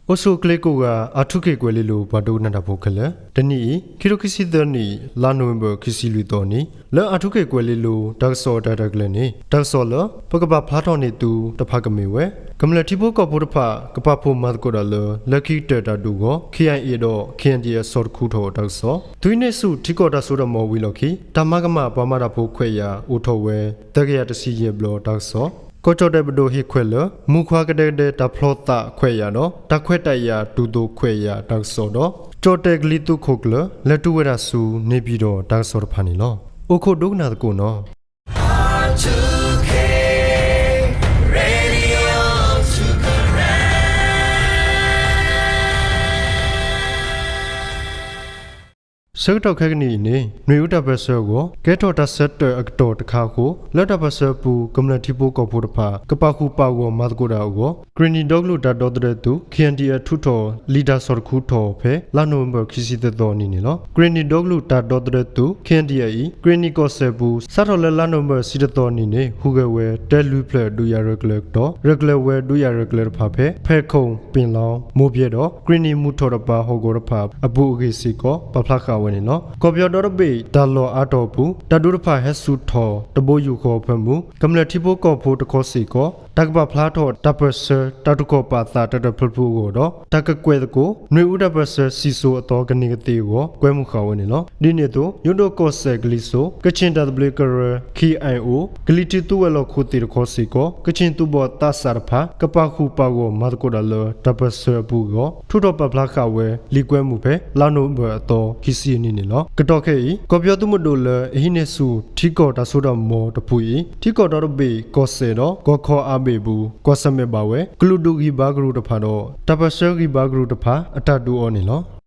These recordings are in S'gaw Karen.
အိၣ်ဆူၣ်အိၣ်ချ့ကိးဂၤ အၣ်ထူခ့ၣ်ကွဲၤလ့လိၤ ပှၤဒိကနၣ်တၢ်ဖိခဲလၢာ်, တနံၤအံၤ ခံကထိခံဆံသၢနံၣ် လါနိၣ်ဝ့ဘၢၣ် ခံဆံလွံၢ်သီနံၤ လၢအၣ်ထူခ့ၣ်ကွဲၤလ့လိၤ တၢ်ကစီၣ်အတၢ်ရဲၣ်တၢ်ကျဲၤန့ၣ် တၢ်ကစီၣ်လၢ ပကပာ်ဖျါထီၣ်န့ၢ်သုတဖၣ်ကမ့ၢ်ဝဲ ကမျၢၢ်ထံဖိကီၢ်ဖိတဖၣ် ကပာ်ဖှိၣ်မၤသကိးတၢ်လၢ လၢခံကတၢၢ်တၢ်ဒုးအဂီၢ် ခ့ၣ်အၣ်အ့ၣ် ဒီး ခ့ၣ်အၣ်အၣ်ဒီအၣ် ဆီၣ်တခူထီၣ်တၢ်ကစီၣ်, သုးဟံးန့ၢ်ဆူၣ်ထံကီၢ်တၢ်စိတၢ်ကမီၤဝံၤအလီၢ်ခံ တၢ်မၤကမၣ်ပှၤမၤတၢ်ဖိခွဲးယာ်အိၣ်ထီၣ်ဝဲ သၢကယၤတဆံယဲၢ်ဘျီတၢ်ကစီၣ်, ကီၢ်ကၠီၣ်တဲၣ်ပဒိၣ်ဟ့ၣ်ခွဲးလၢ မူခွါကဒဲကဒဲတၢ်ဖျီသးခွဲးယာ်ဒီး တၢ်ခွဲးတၢ်ယာ်တုၤသိးခွဲးယာ်တၢ်ကစီၣ်ဒီး ကၠီၣ်တဲၣ်ကလံၤသုးခိၣ်ကျၢၢ် လဲၤတုၤဝဲဒၣ်ဆူ န့ၣ်ပၠံၣ်တီၣ်တၢ်ကစီၣ်တဖၣ်န့ၣ်လီၤ. အိၣ်ခိးဒိကနၣ်သကိးနီၤ. ဆၢကတီၢ်ခဲကနံၣ်အံၤန့ၣ် နွေဦးတၢ်ပၢၢ်ဆၢအဂီၢ် ကဲထီၣ်တၢ်ဆၢတဲာ်အကတီၢ်တခါအဃိ လၢတၢ်ပၢၢ်ဆၢအပူၤ ကမျၢၢ်ထံဖိကီၢ်ဖိတဖၣ် ကပာ်ဃုာ်ပာ်ဂီၢ်မၤသကိးတၢ်အဂီၢ် ကရ့ၣ်နံၣ်ဒီကလုာ်တၢ်ဒီသဒၢသုး ခ့ၣ်အၣ်အၣ် ထုးထီၣ်လံာ်တၢ်ဆီၣ်တခူထီၣ်ဖဲ လါနိၣ်ဝ့ဘၢၣ် ခံဆံသၢသီအနံၤန့ၣ်လီၤ. ကရ့ၣ်နံၣ်ဒီကလုာ်တၢ်ဒီသဒၢသုး ခ့ၣ်အၣ်အၣ်အံၤ ကရ့ၣ်နံၣ်ကီၢ်စဲၣ်ပူၤ စးထီၣ်လၢလါနိၣ်ဝ့ဘၢၣ် တဆံတၢသီအနံၤန့ၣ် ဟူးဂဲၤဝဲ တဲလွံၢ်ဖျၢၣ်ဒုးယၤရဲၣ်ကျဲၤကတီၢ် ရဲၣ်ကျဲၤဝဲဒုးယၤရဲၣ်ကျဲၤတဖၣ်ဖဲ ဖဲးခုၣ်, ပ့ၣ်လီ, မိၢ်ပျဲၣ်ဒီး ကရ့ၣ်နံၣ်မုၢ်ထီၣ်တပၤဟီၣ်ကဝီၤတဖၣ်အပူၤအဂ့ၢ်စ့ၢ်ကီး ပာ်ဖျါဃာ်ဝဲန့ၣ်လီၤ. ကီၢ်ပယီၤဒီတဘ့ၣ်တၢ်လီၢ်အါတီၤအပူၤ တၢ်ဒုးတဖၣ်ဟဲဆူၣ်ထီၣ်တဘိယူၢ်ဃီအဖၢမုၢ် ကမျၢၢ်ထံဖိကီၢ်ဖိတခီစ့ၢ်ကီး တၢ်ကပာ်ဖျါထီၣ်တၢ်ပၢၢ်ဆၢ တၢ်တခီၣ်ပာ်သးတၢ်တဖျၢၣ်ဖျၢၣ်အဂီၢ်ဒီး တၢ်ကကွဲးသကိး နွေဦးတၢ်ပၢၢ်ဆၢစံၣ်စိၤအသီကန့ၢ်ကသ့အဂီၢ် ကွဲမုာ်ဃာ်ဝဲန့ၣ်လီၤ. ဒ်န့ၣ်အသိး ယိၣ်ဒိၣ်ကီၢ်စဲၣ်ကလံၤစိး ကချ့ၣ်တၢ်သဘျ့ကရၢ ခ့ၣ်အၣ်အၣ်, ကလံၤထံးသုးဝဲၤလီၢ်ခိၣ်သ့ၣ်တခီစ့ၢ်ကီး ကချ့ၣ်သူဘီၣ်သးစၢ်တဖၣ် ကပာ်ဃုာ်ပာ်ဂီၢ်မၤသကိးတၢ်လၢတၢ်ပၢၢ်ဆၢအပူၤအဂီၢ် ထုးထီၣ်ပာ်ဖျါဃာ်ဝဲ လံာ်ကွဲမုာ်ဖဲ လါနိၣ်ဝ့ဘၢၣ်အသီ ခံဆံအနံၤန့ၣ်လီၤ. ကတီၢ်ခဲအံၤ ကီၢ်ပယီၤသုးမုၢ်ဒိၣ်လၢအဟံးန့ၢ်ဆူၣ်ထံကီၢ်တၢ်စိတၢ်ကမီၤတဖုအံၤ ထံကီၢ်ဒီတဘ့ၣ်ကီၢ်စဲၣ်ဒီး ကီၢ်ခီအါဘ့ၣ်အပူၤ ကွၢ်ဆၢၣ်မဲာ်ဘၣ်ဝဲ ကလုာ်ဒူၣ်ဂံၢ်ဘါကရူၢ်တဖၣ်ဒီး တၢ်ပၢၢ်ဆၢဂံၢ်ဘါကရူၢ်တဖၣ် အတၢ်ဒုးအီၤန့ၣ်လီၤ.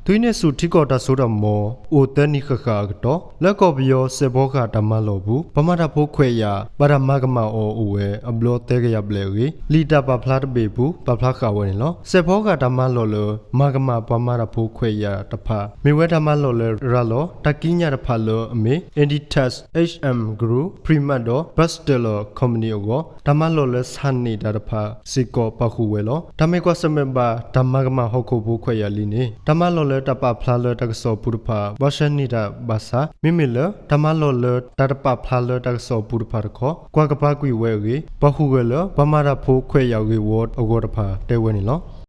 သုးဟံးန့ၢ်ဆူၣ်ထံကီၢ်တၢ်စိတၢ်ကမီၤ အိၣ်သၢနံၣ်ဃၣ်ဃၣ်အကတီၢ် လၢကီၢ်ပယီၤစဲးဖီကဟၣ်တၢ်မၤလီၢ်အပူၤ ပှၤမၤတၢ်ဖိခွဲးယာ် ဘၣ်တၢ်မၤကမၣ်အီၤအိၣ်ဝဲအဘျီသၢကယၤဘျဲၣ်အဂ့ၢ် လံာ်တၢ်ပာ်ဖျါတဘ့ၣ်အပူၤ ပာ်ဖျါဃာ်ဝဲန့ၣ်လီၤ. စဲးဖီကဟၣ်တၢ်မၤလီၢ်လၢ မၤကမၣ်ပှၤမၤတၢ်ဖိခွဲးယာ်တဖၣ် မ့ၢ်ဝဲတၢ်မၤလီၢ်လၢ ရၤလီၤတၢ်ကံးညာ်တဖၣ်လၢအမ့ၢ် Inditex H M Group, Primark ဒီး Best Seller Company အဂီၢ် တၢ်မၤလီၢ်လၢဆၣ်န့ၢ်တၢ်တဖၣ်စ့ၢ်ကီးပာ်ဃုာ်ဝဲလီၤ. တၢ်မ့ၢ်ကွၢ်ဆၢၣ်မဲာ်ဘၣ် တၢ်မၤကမၣ်ဟီၣ်ခိၣ်ဖိခွဲးယာ်လံန့ၣ် တၢ်မၤလီၢ်လၢတၢ်ပာ်ဖျါလၢတၢ်ကစီၣ်အပူၤတဖၣ် ဘၣ်ဆှၢန့ၢ်တၢ်ဘၣ်ဆၣ် မ့မ့ၢ်လၢ တၢ်မၤလီၢ်လၢတၢ်တပာ်ဖျါလၢတၢ်ကစီၣ်အပူၤတဖၣ်တခီ ကွၢ်ကပၤကွံာ်ဝဲအဂ့ၢ် ပှၤဟူးဂဲၤလၢ ပှၤမၤတၢ်ဖိခွဲးယာ်ဂ့ၢ်ဝီအဂီၢ်တဖၣ်တဲဝဲန့ၣ်လီၤ.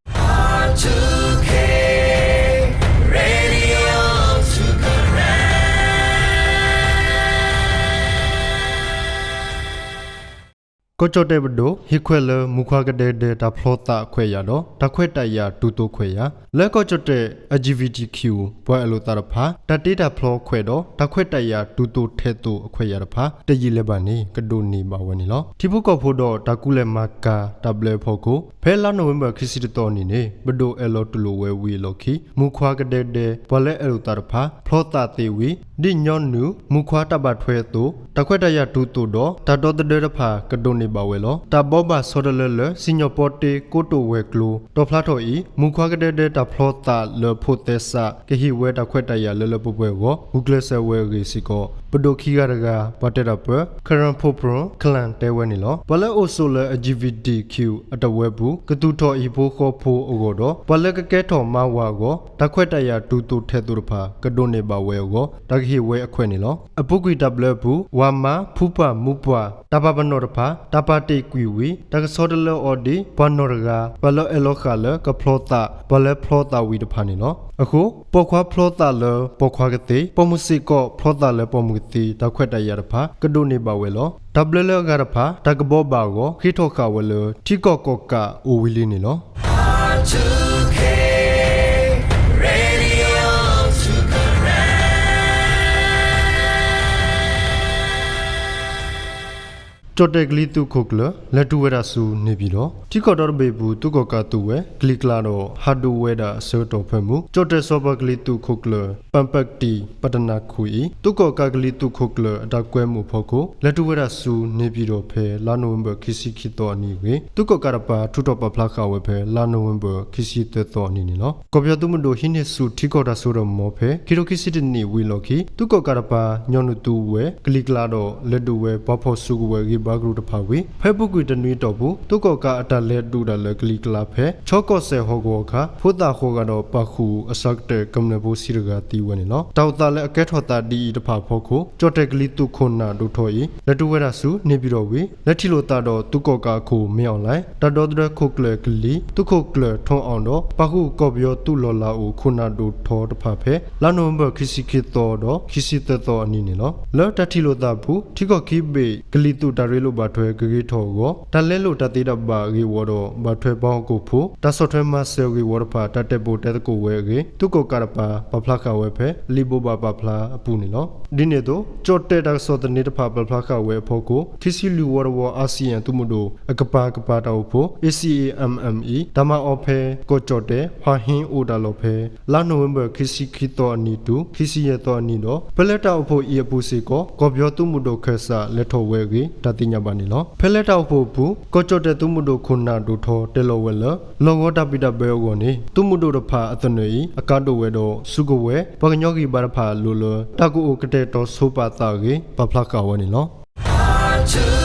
ကီၢ်ကၠီၣ်တဲၣ်ပဒိၣ် ဟ့ၣ်ခွဲးလၢမူခွါကဒဲကဒဲတၢ်ဖျီသးခွဲးယာ်ဒီး တၢ်ခွဲးတၢ်ယာ်တုၤသိးခွဲးယာ် လၢကီၢ်ကၠီၣ်တဲၣ် L G B T Q ပှၤအဲၣ်လိာ်သးတဖၣ် တၢ်တ့တၢ်ဖျီခွဲးဒီး တၢ်ခွဲးတၢ်ယာ်တုၤသိးထဲသိးအခွဲးယာ်တဖၣ် တယံာ်လၢၤဘၣ်န့ၣ် ကဒိးန့ၢ်ဘၣ်ဝဲန့ၣ်လီၤ. ထံဖိကီၢ်ဖိဒီးတၢ်ကူၣ်လဲၤမၤကၤတၢ်ဘျၢအဖီခိၣ် ဖဲလါနိၣ်ဝ့ဘၢၣ် ခံဆံတသီအနံၤန့ၣ် ပဒိၣ်အဲၣ်လီၤတူၢ်လိာ်ဝဲဝံၤအလီၢ်ခံ မူခွါကဒဲကဒဲ ပှၤလၢအဲၣ်လိာ်သးတဖၣ် ဖျီသးသ့ဝံၤ ဒ်ညီနုၢ် မူခွါတၢ်ဘၣ်ထွဲအသိး တၢ်ခွဲးတၢ်ယာ်တုၤသိးဒီး တၢ်ဒီသဒၢတဖၣ် ကဒိးန့ၢ်ဘၣ်ဝဲလီၤ. တၢ်ဘှီဘၣ်ဆီတလဲလၢ စံၣ်ညီၣ်ပီတ့ကိတိာ်ဝဲၤကျိၤ တီၢ်ဖျါထီၣ်အံၤ မူခွါကဒဲကဒဲတၢ်ဖျီသးလၢဖိးသဲစး ကဟ့ၣ်ဝဲတၢ်ခွဲးတၢ်ယာ်လၢလၢပှဲၤပှဲၤအဂီၢ် ဂုာ်ကျဲးစၢးဝဲအဂ့ၢ်စ့ၢ်ကီး ပဒိၣ်ခံဂၤတဂၤ ပှၤတဲတၢ်ပၢ Karen Phop Phrom Klan တဲဝဲန့ၣ်လီၤ. ပှၤလၢအိၣ်ဆိးလၢ L G B T Q အတဝၢပူၤ ကသူၣ်ထီၣ်ဟံၣ်ဖိဃီဖိအဂီၢ်ဒီး ပှၤလၢကကဲထီၣ်မါဝၤအဂီၢ် တၢ်ခွဲးတၢ်ယာ်တုၤသိးထဲသိးတဖၣ် ကဒိးန့ၢ်ဘၣ်ဝဲအဂီၢ် တၢ်ကဟ့ၣ်ဝဲအခွဲးန့ၣ်လီၤ. အပူၤကွံာ်တၢ်ဘျၢအပူၤ ဝၤမါ ဖုပှၢ် မူပှၢ် တၢ်ပာ်ပနီၣ်တဖၣ် တၢ်ပာ်တ့ၢ်ကွံာ်ဝံၤ တၢ်ကဆီတလဲအီၤဒ် ပှၤနီၢ်တဂၤ ပှၤလၢအဲၣ်လီၤဃာ်လၢကဖျီသး ပှၤလၢဖျီသးဝံၤတဖၣ်န့ၣ်လီၤ. အဃိ ပိာ်ခွါဖျီသးလၢပိာ်ခွါကသ့ ပိာ်မုၣ်စ့ၢ်ကီးဖျီသးလၢပိာ်မုၣ်ကသ့ တၢ်ခွဲးတၢ်ယာ်တဖၣ် ကဒိးန့ၢ်ဘၣ်ဝဲလီၤ. တၢ်ဘျၢလၢအဂၤတဖၣ် တၢ်ကဘှီဘၣ်အဂီၢ် ဃ့ထီၣ်ဃာ်ဝဲလၢ ထံကီၢ်ကီၣ်ကးအိၣ်ဝံၤလံန့ၣ်လီၤ. ကၠီၣ်တဲၣ်ကလံၤသူးခိၣ်ကျၢၢ် လဲၤတုၤဝဲဒၣ်ဆူ နေပြည်တော်, ထံကီၢ်ဒီတဘ့ၣ်အပူၤ သုးကီၣ်ကးသုးဝဲ ကလံၤကျါဒီး ဟးဒိၣ်ဝဲဒၣ်အဆၢကတီၢ်ဖၢမုၢ် ကၠီၣ်တဲၣ်စီၤပၤကလံၤသူးခိၣ်ကျၢၢ် ပၣ်ပဲၣ်တံၣ် ပတနၢ်ခိၣ်အံၤ သုးကီၣ်ကးကလံၤသူးခိၣ်ကျၢၢ် အတၢ်ကွဲမုာ်အဖီခိၣ် လဲၤတုၤဝဲဒၣ်ဆူ နေပြည်တော် ဖဲလါနိၣ်ဝ့ဘၢၣ် ခံဆံခံသီအနံၤအဂ့ၢ် သုးကီၣ်ကးတပၤ ထုးထီၣ်ပာ်ဖျါဃာ်ဝဲဖဲ လါနိၣ်ဝ့ဘၢၣ် ခံဆံသၢသီအနံၤန့ၣ်လီၤ. ကီၢ်ပယီၤသုးမုၢ်ဒိၣ် ဟံးန့ၢ်ဆူၣ်ထံကီၢ်တၢ်စိတၢ်ကမီၤဖဲ ခံထိခံဆံတနံၣ်ဝံၤအလီၢ်ခံ သုးကီၣ်ကးတပၤ ညီနုၢ်သူဝဲ ကလံၤကျါဒီး လဲၤဒိၣ်ဝဲ ပှၤဖီၣ်စုကဝဲၤဂံၢ်ဘါကရူၢ်တဖၣ်ဝံၤ ဖဲအပူၤကွံာ်တနွံအတီၢ်ပူၤ သုးကီၣ်ကးအတၢ်လဲၤဒိၣ်တၢ်လၢကလံၤကျါဖဲ ချီကီၢ်စဲၣ်ဟီၣ်ကဝီၤအခါ ဖိသၣ်ဃိးဂၤဒီး ပာ်ဃုာ်အစှၤကတၢၢ်ကမျၢၢ်ဖိဆံတဂၤသံဝဲန့ၣ်လီၤ. တၢ်အိၣ်သးလၢအကဲထီၣ်သးဒ်အံၤတဖၣ်အဖီခိၣ် ကၠီၣ်တဲၣ်ကလံၤသူးခိၣ်နၢ်ဒိၣ်ထီအံၤ လဲၤတုၤဝဲဒၣ်ဆူ နေပြည်တော် ဝံၤ လဲၤထံၣ်လိာ်သးဒီး သုးကီၣ်ကးအခိၣ် မင်းအောင်လှိုင်, တၢ်ဒီသဒၢခိၣ်ကျၢၢ်ကလံၤ သုးခိၣ်ကျၢၢ် ထွန်းအောင် ဒီး ပာ်ဃုာ်ကီၢ်ပယီၤသုးလီၢ်လၤအိၣ်ခိၣ်နၢ်ဒိၣ်ထီတဖၣ်ဖဲ လါနိၣ်ဝ့ဘၢၣ် ခံဆံခံသီဒီး ခံဆံသၢသီအနံၤန့ၣ်လီၤ. လၢတၢ်ထံၣ်လိာ်သးအပူၤ ထံကီၢ်ခံဘ့ၣ် ကလံၤသူးတၢ်ရ့လိာ်ဘၣ်ထွဲကဂ့ၤထီၣ်အဂီၢ် တၢ်လဲလိာ်တၢ်သ့တၢ်ဘၣ်အဂ့ၢ်အဝီဒီး ဘၣ်ထွဲပှၤဟီၣ်ခိၣ်ဖိ တၢ်ဆီၣ်ထွဲမၤစၢၤအဂ့ၢ်အဝီတဖၣ် တၢ်တဲာ်ပိာ်တဲသကိးဝဲအဂ့ၢ် သုးကီၣ်ကးတပၤ ပာ်ဖျါဃာ်ဝဲဖဲ လံာ်ဘိးဘၣ်ပာ်ဖျါအပူၤန့ၣ်လီၤ. ဒ်န့ၣ်အသိး ကၠီၣ်တဲၣ်တၢ်ကစီၣ်သန့တဖၣ်ပာ်ဖျါဃာ်ဝဲအဖီခိၣ် ခံဆံလွံၢ်ဝီတဝီ အၣ်စံၣ်အၣ်သုးမုၢ်ဒိၣ် အကပၤကပၤတၢ်အိၣ်ဖှိၣ် A C A M M အံၤ တၢ်မၤအီၤဖဲ ကီၢ်ကၠီၣ်တဲၣ် ဟွၣ်ဟ့အိၣ်တၢ်လီၢ်ဖဲ လါနိၣ်ဝ့ဘၢၣ် ခံဆံခံသီအနံၤတုၤ ခံဆံယဲၢ်သီအနံၤဒီး ဖဲလၢတၢ်အိၣ်ဖှိၣ်အံၤအပူၤစ့ၢ်ကီး ကီၢ်ပယီၤသုးမုၢ်ဒိၣ်ခၢၣ်စး လဲၤထီၣ်ဝဲအဂ့ၢ် တၢ်သ့ၣ်ညါဘၣ်န့ၣ်လီၤ. ဖဲလၢတၢ်အိၣ်ဖှိၣ်အပူၤ ကီၢ်ကၠီၣ်တဲၣ်သုးမုၢ်ဒိၣ်ခိၣ်နၢ်ဒိၣ်ထီတဲလီၤဝဲလၢ လီၢ်ကဝီၤတၢ်ဘံၣ်တၢ်ဘၢအဂီၢ်န့ၣ် သုးမုၢ်ဒိၣ်တဖၣ်အသနၢၣ်အံၤ အကါဒိၣ်ဝဲဒီး စုကဝဲၤ ပှၤကညီဂံၢ်ဘါတဖၣ်အလိၤလၢ တၢ်ကအိၣ်ကတဲာ်ကတီၤဆိပာ်သးအဂ့ၢ် ပာ်ဖျါဃာ်ဝဲန့ၣ်လီၤ.